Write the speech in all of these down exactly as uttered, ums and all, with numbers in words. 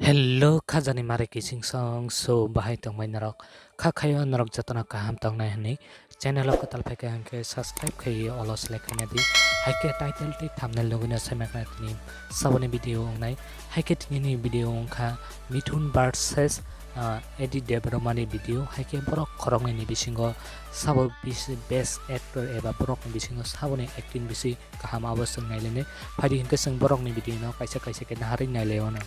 Hello, khajani mare kising song, so bahai tongmai norok? Kha khayo norok jotono kaham tongnai hwnwi channel o kwtal phaikha hwnkhe subscribe khaiwi olo select khaina di. Haikhe title tei thumbnail nugwino saimankhai tini saboni video wngnai. Haikhe tinini video wngkha Mithun versus, ah, Adi Debbarma ni video. Haikhe borok khoroknwi ni bisingo sabo bisi best actor eba borokni bisingo saboni acting bisi kaham abo chwng nailainai. Phaidi hwnkhe chwng borokni video no kaisa kaisa khe naharwi nailaio no.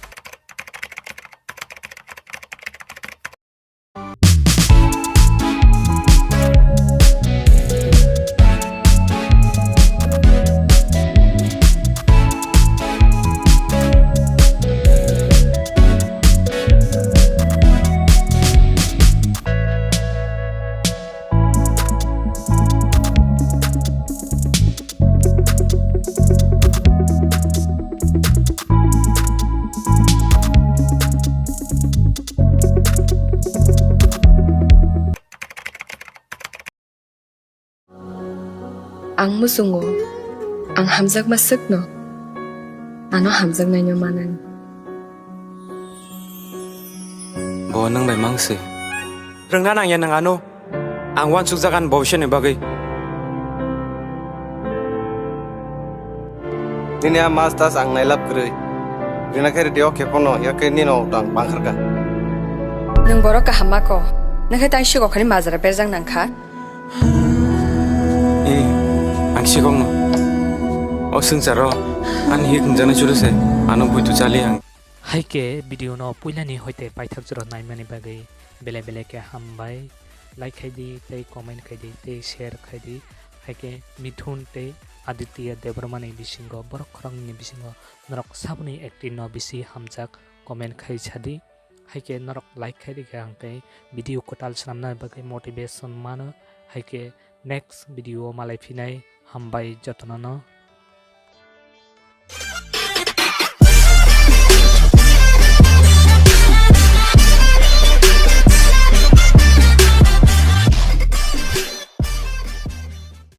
Ang muchungo, ang hamjakma swkno, ano hamjaknaino manani. Bo nwng bai mang se. Rwngna nangya nwng ano. Ang uansukjak ani bobiswrni bagwi. Nini a masters ang nailab kwrwi. Rina khe rwdi o khe phano, yakhe nini o tang bangkharkha. Nwng borok kaham ma ko. Nwng khe tang sikokhani majra berjak nang kha. Eh, ang sikokno. O swngcharo ani hik hwnjaknai chwrwse ano buitu chali ang. Haikhe video no puilani hoite paithak jora naimani bagwi belai belai khe hambai. Like khaidi tei comment khaidi tei share khaidi. Haikhe Mithun tei Aditya Debbarma ni bisingo borok khoroknwi ni bisingo norok saboni acting no bisi hamjak comment khai sadi. Haikhe norok like khaidi khe ang tei video kwtal swnamna bagwi motivation mano. Haikhe next video o malai phinai, hambai jotono no.